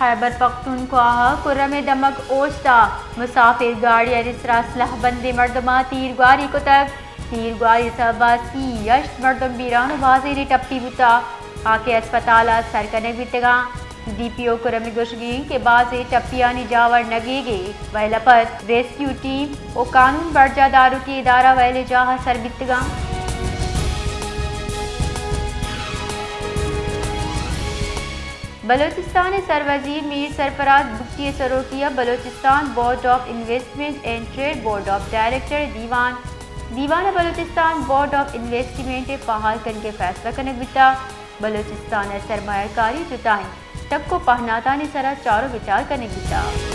خیبر پختونخوا ء کرم ء دمگ اوست ء مسافر گاڑی ء سرا سلاہ بندیں مردماں تیر گواری کتگ۔ تیر گواری ء سبب ء سی ء ہشت مردم بیران ء بازینے ٹپی بوتگ، آ کہ ہسپتال ء سر کنگ بیتگ انت۔ ڈی پی او کرم ء گوشگ انت کہ بازیں ٹپیانی جاور نہ گیگ ء ویل ء پد ریسکیو ٹیم ء قانون برجاہ داروکیں ادارہ ویل ء جاہ ء سر بیتگ انت۔ بلوچستان ء سروزیر میر سرفراز بگٹی ء سروکی ء Balochistan board of investment and trade board of director ء دیوان، دیوان ء بلوچستان بورڈ آف انویسٹمنٹ ء فعال کنگ ء فیصلہ کنگ بیتگ۔ بلوچستان ء سرمایہ کاری جتائیں ٹک ء پہناتانی سرا چار ء بچار کنگ بیتگ۔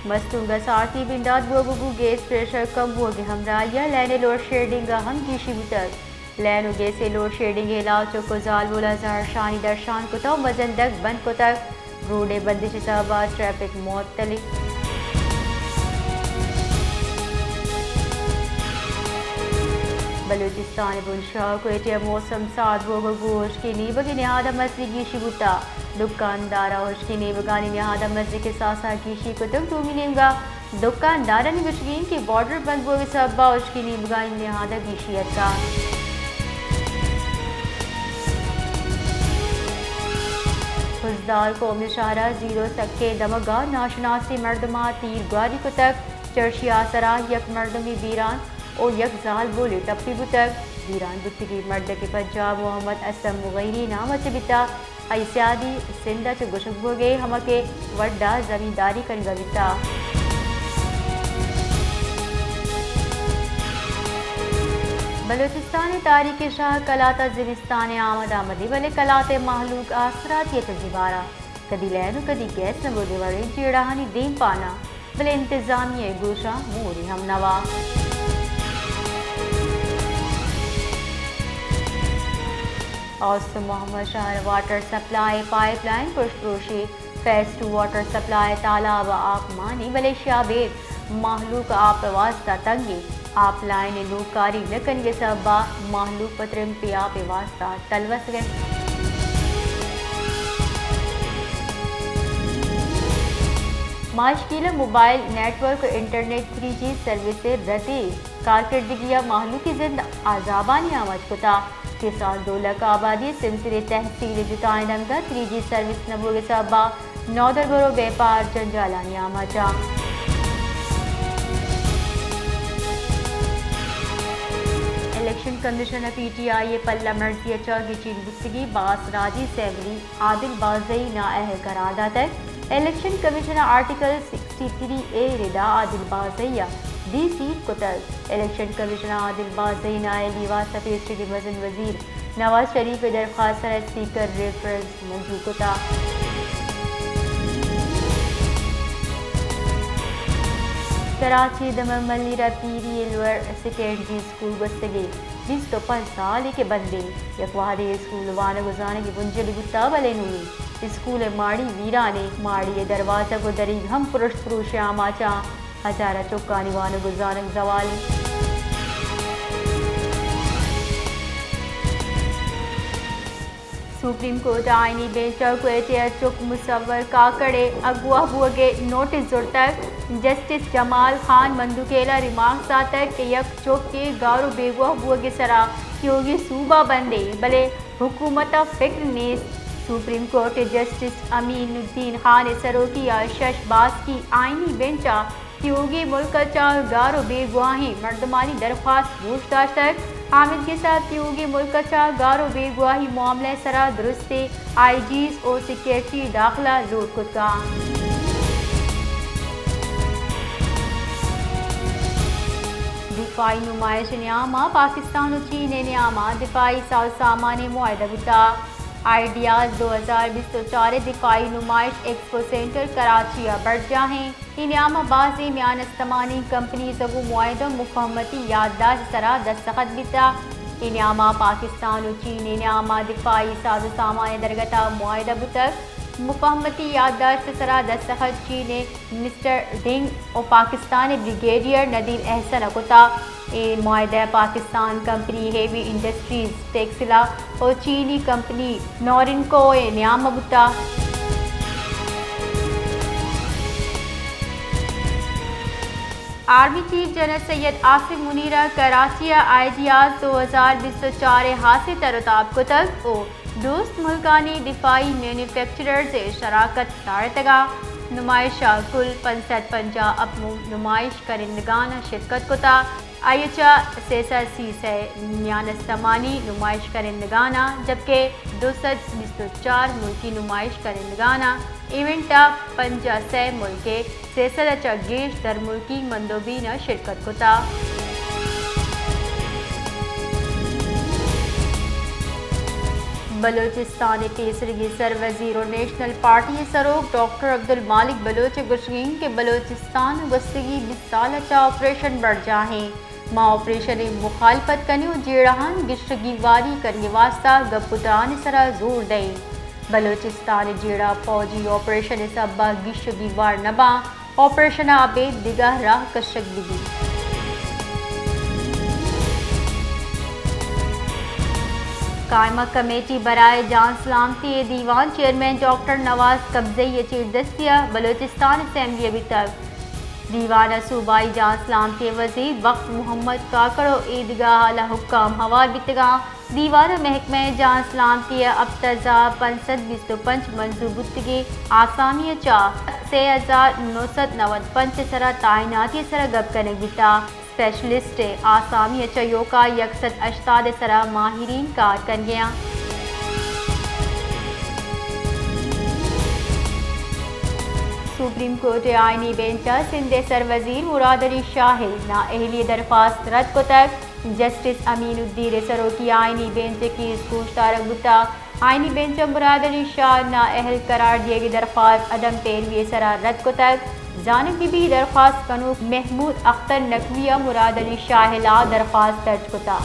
مستونگ ء سارتی بندات بوگ ء گوں گیس پریشر کم بوگ ء ہمراہی ء لین ء لوڈ شیڈنگ ء ہم گیشی بوتگ۔ لین و گیس ء لوڈ شیڈنگ ء علاج چک و زالبول ء زہرشانی درشان کتگ و مزن دگ بند کتگ۔ روڈ ء بندش ء سبب ء ٹریفک معطل۔ بلوچستان ء بنشاہ کوئٹہ ء موسم سارد بوگ ء گوں ہشکیں نیمگ ء نہاد ء مزنیں گیشی بوتگ۔ دکاندار ء ہشکیں نیمگانی نہاد ء مزنیں کساس ء گیشی کتگ۔ دومی نیمگ ء دکاندارانی گوشگ انت کہ بارڈر بند بوگ ء سبب ء ہشکیں نیمگانی نہاد ء گیشی اتکگ۔ خضدار قومی شہر ء زیرو سکے دمگ ء ناشناسیں مردماں تیر گواری کتگ، چرشی ء سرا یک مردمے بیران و یک زالبولے ٹپی بوتگ۔ بیران بوتگیں مردک ء پجار محمد اسلم مغیری نام ء چہ بیتگ۔ آئی سیادی سندھ ء چہ گوشگ بوگ ء ہمک ء وڈ ء زمینداری کنگ ء بیتگ۔ بلوچستان ء تاریخ ء شاہ کلات ء زمستان ء آمد آمدی، بلے کلات ء مہلوک آسراتی ء تجیبارا کدی لین و کدی گیس نہ بوگ ء وڑیں جیڑہانی دیم پانا۔ بلے انتظامیہ ء گوشاں مورے ہم نوا۔ اوست محمد شہر واٹر سپلائی پائپ لائن پرشت پروشی، فیز ٹو واٹر سپلائی تالاب ء آپ مانی، بلے شیابیر مہلوک آپ ء واستہ تنگیں۔ آپ لائن ء لوگکاری نہ کنگ ء سبب ء مہلوک پہ ترمپی آپ ء واستہ تلوسگ ء انت۔ ماشکیل ء موبائل نیٹ ورک ء انٹرنیٹ تھری جی سروس ء ردی کارکردگی ء مہلوکی زند عذابانی آماچ کتا۔ سی سال دو لکھ آبادی سمسری تحصیل جتائیں رنگ ء تھری جی سروس نہ بوگ ء سبب ء نودربر و بیپار جنجالانی آماچاں۔ الیکشن کمیشن ء پی ٹی آئی ء پلہ مرزی ء چہ گچین بوتگی باز راجی اسمبلی عادل بازئی نااہل قرار داتگ۔ الیکشن کمیشن ء آرٹیکل سکسٹی تھری اے ردا عادل بازئی ء ڈی سیٹ کتگ۔ الیکشن کمیشن ء عادل بازئی نااہلی واستہ پیسریگیں مزن وزیر نواز شریف ء درخواست ء اسپیکر ریفرنس منظور کتگ۔ کراچی دمن ملیر ء پیری ء لوئر سیکنڈری اسکول گوستگیں بیست و پنچ سالے کہ بندیں، یک وہدے اسکول وانگ و زانگ ء بنجلی بوتا، بلے نوں اسکول ء ماڑی ویرانیں، ماڑی ء دروازگ و دریگ ہم پرشت پروش ء آماچاں، ہزاراں چکانی وانگ و زانگ زوال انت۔ سپریم کورٹ ء آئینی بینچ ء کوئٹہ ء چک مصور کاکڑ ء اغوا بوگ ء نوٹس زرتگ۔ جسٹس جمال خان مندوکیل ء ریمارکس داتگ کہ یک چکے گار و بیگواہ بوگ ء سرا تیوگیں سوب ء بندے، بلے حکومت ء فکر نیست۔ سپریم کورٹ ء جسٹس امین الدین خان ء سروکی ء شش باسکی آئینی بینچ ء تیوگیں ملک ء چہ گار و بیگواہیں مردمانی درخواست گوش داشتگ۔ آمدگس ء تیوگیں ملک ء چہ گار و بیگواہی معاملہ ء سرا درستیں آئی جیز و سیکرٹری داخلہ لوٹ کتگ انت۔ دفاعی نمائش ء نیام ء پاکستان و چین ء نیام ء دفاعی ساز و سامان ء معاہدہ بوتگ۔ آئیڈیاز دو ہزار بیست و چار ء دفاعی نمائش ایکسپو سینٹر کراچی ء برجاہ انت۔ اے نیام ء بازیں میان استمانی کمپنیز ء گوں معاہدہ و مفاہمتی یادداشت ء سرا دستخط بیتگ۔ اے نیام ء پاکستان و چین ء نیام ء دفاعی ساز و سامان ء درگت ء معاہدہ بوتگ۔ مفاہمتی یادداشت ء سرا دستخط چین ء مسٹر ڈنگ و پاکستان ء بریگیڈیئر ندیم احسن ء کتگ۔ اے معاہدہ Pakistan company heavy industries Taxila و چینی کمپنی نورینکو ء نیام ء بوتا۔ آرمی چیف جنرل سید عاصم منیر ء کراچی ء آئیڈیاز دو ہزار بیست و چار ء ہاسیں تر و تاب کتگ و دوست ملکانی دفاعی مینوفیکچررز ء شراکت ساڑتگ ء نمائش ء کل پنچ سد پنجاہ ء نمائش کنندگان ء شرکت کت ء آئی ء چہ سے سد سی سئے میان استمانی نمائش کنندگان ء جبکہ دو سد بیست و چار ملکی نمائش کنندگان ء ایونٹ ء پنجاہ سئے ملک ء سے سد ء چہ گیش درملکی مندوبین ء شرکت کتا۔ بلوچستان ء پیسریگیں سر وزیر و نیشنل پارٹی ء سروک ڈاکٹر عبدالمالک بلوچ ء گوشگ انت کہ بلوچستان گوستگی بیست سال ء چہ آپریشن برجاہیں۔ ما آپریشن ء مخالفت کنیں و جیڑہان گیش گیواری کنگ ء واستہ گپ و تران ء سرا زور دئیں۔ بلوچستان ء جیڑہ فوجی آپریشن ء سبب ء گیش گیوار نہ باں، آپریشن ء ابید دگہ راہ کشگ بہ بیت۔ قائمہ کمیٹی برائے جان سلامتی ء دیوان چیئرمین ڈاکٹر نواز کبزئی ء چیردستی ء بلوچستان اسمبلی ء بیتگ۔ دیوان ء صوبائی جان سلامتی ء وزیر وقت محمد کاکڑ و ایدگہ اعلی حکام ہوار بیتگاں۔ دیوان ء محکمہ جان سلامتی ء ہپت ہزار پنچ سد بیست و پنچ منظور بوتگیں آسامی ء چہ سے ہزار نو سد نود پنچ ء سرا تعیناتی ء سرا گپ کنگ بیتا۔ اسپیشلسٹ ء آسامی ء چہ یوکا یک سد ہشتاد ء سرا ماہرین کار کنگیاں۔ سپریم کورٹ ء آئینی بینچ ء سندھ ء سر وزیر مراد علی شاہ ء نااہلی ء درخواست رد کتگ۔ جسٹس امین الدین ء سروکی آئینی بینچ ء کیس گوشدارگ بوتگ۔ آئینی بینچ ء مراد علی شاہ ء نااہل قرار دیگ ء درخواست عدم پیروی ء سرا رد کتگ۔ زانگ بہ بیت درخواست کنوک محمود اختر نقوی ء مراد علی شاہ ء ہلاپ درخواست درج کتگ۔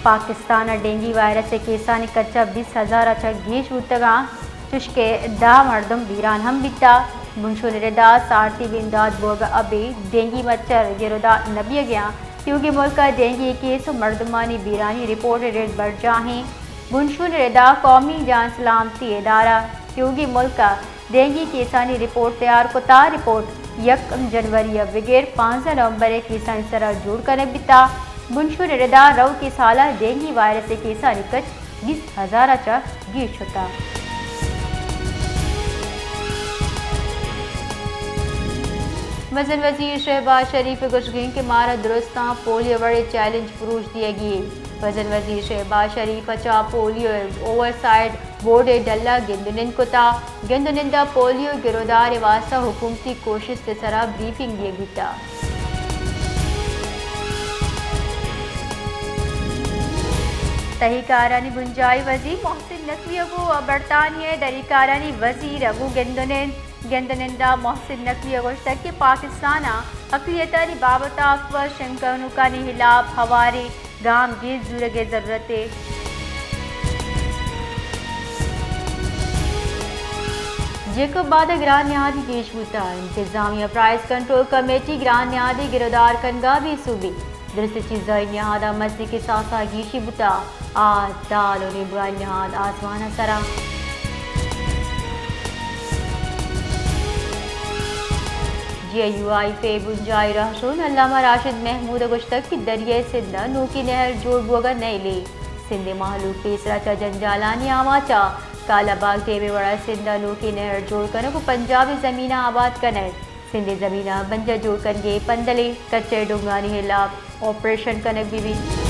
پاکستان ء ڈینگی وائرس ء کیسانی کچ ء بیست ہزار ء چہ گیش بوتگ انت، چوشکہ دہ مردم بیران ہم بیتگ۔ بنشون ء ردا سارتی ء امداد بوگ ء ابید ڈینگی مچھر گرودار نہ بیگ ء انت۔ تیوگیں ملک ء ڈینگی کیس و مردمانی بیرانی رپورٹ ء رد برجاہ انت۔ بنشون ء ردا قومی جان سلامتی ادارہ تیوگیں ملک ء ڈینگی کیسانی رپورٹ تیار کتا۔ رپورٹ یکم جنوری ء بگر پانزدہ نومبر ء کیسانی سرا جوڑ کنگ بیتا۔ بنشون ء ردا روکیں سال ء ڈینگی وائرس ء کیسانی کچ بیست ہزار ء چہ گیش شتا۔ مزن وزیر شہباز شریف ء گوشگ انت کہ مارا درستاں پولیو وڑیں چیلنج پروش دیگی انت۔ مزن وزیر شہباز شریف ء چہ پولیو اوور سائٹ بورڈ ء ڈل ء گند و نند کتا۔ گند و نند ء پولیو گرودار ء واستہ حکومتی کوشست ء سرا بریفنگ دیگ بیتا۔ تہی کارانی بنجاہی وزیر محسن نقوی ء گوں برطانیہ ء دری کارانی وزیر ء گوں گند و نند۔ گند و نند ء محسن نقوی ء گوشتگ کہ پاکستان ء اقلیتانی بابت ء افواہ شنگ کنوکانی ہلاپ ہواریں گامگیج زورگ ء ضرورت ء۔ جیکب بادہ گران نہادی گیش بوتگ، انتظامیہ پرائز کنٹرول کمیٹی گران نہادی گرودار کنگا بے سوبی، درست چیزائی نہادا مزدی کساسا گیشی بوتگ، آ دال و نیبگائی نہاد آزمان ء سرا۔ جے یو آئی ء بنجاہی رہشون علامہ راشد محمود ء گوشتگ کہ دریائے سندھ ء نوکیں نہر جوڑ بوگ ء نئیلے۔ سندھ ء مہلوک پیسرا چہ جنجالانی آماچ ء کالاباگ ڈیم ء وڑا سندھ ء نوکیں نہر جوڑ کنگ و پنجاب ء زمیناں آباد کنگ، سندھ ء زمیناں بنجل جوڑ کنگ ء پندلیں کچ ء ڈونگانی ہلاپ آپریشن کنگ بہ بیت۔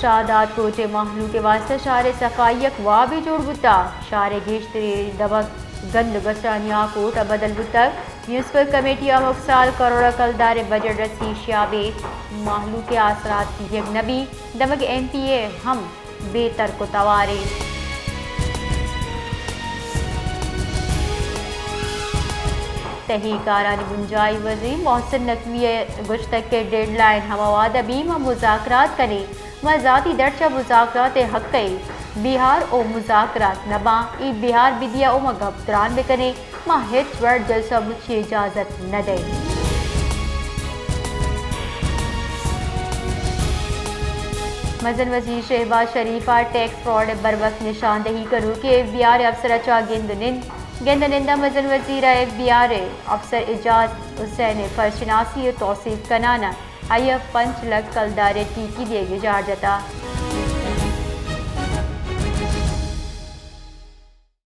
شاہداد کوٹ ء مہلوک ء واستہ شہر ء صفائی یک وابے جوڑ بوتگ۔ شہر ء گیشتریں دمگ گند و گسرانی آ کوٹ ء بدل بوتگ۔ میونسپل کمیٹی ء ہمک سال کروڑ ء کلدار ء بجٹ رسی، ایشی ء ابید مہلوک ء آسرات دیگ نہ بیت۔ دمگ ایم پی اے ہم بے ترک و توار انت۔ تہی کارانی بنجاہی وزیر محسن نقوی ء گوشتگ کہ ڈیڈ لائن ہما وہد ء بیت ما مذاکرات کنیں، ما ذاتی درچ ء مذاکرات ء حق ء ایں، بیہار او مذاکرات نباں، ای بیہار بدیا او ما گپ تران بکنیں، ما ہچ وڑ جلسہ مچی اجازت ندئیں۔ مزن وزیر شہباز شریف ء ٹیکس فراڈ ء بروک نشاندہی کنوکیں ایف بی آر ء افسر ء چہ گند و نند۔ گند و نند ء مزن وزیر ء ایف بی آر ء افسر اعجاز حسین ء فرشناسی و توسیپ کنان ء آئی ء پنچ لکھ کلدار ء ٹیکی دیگ ء جار جتا۔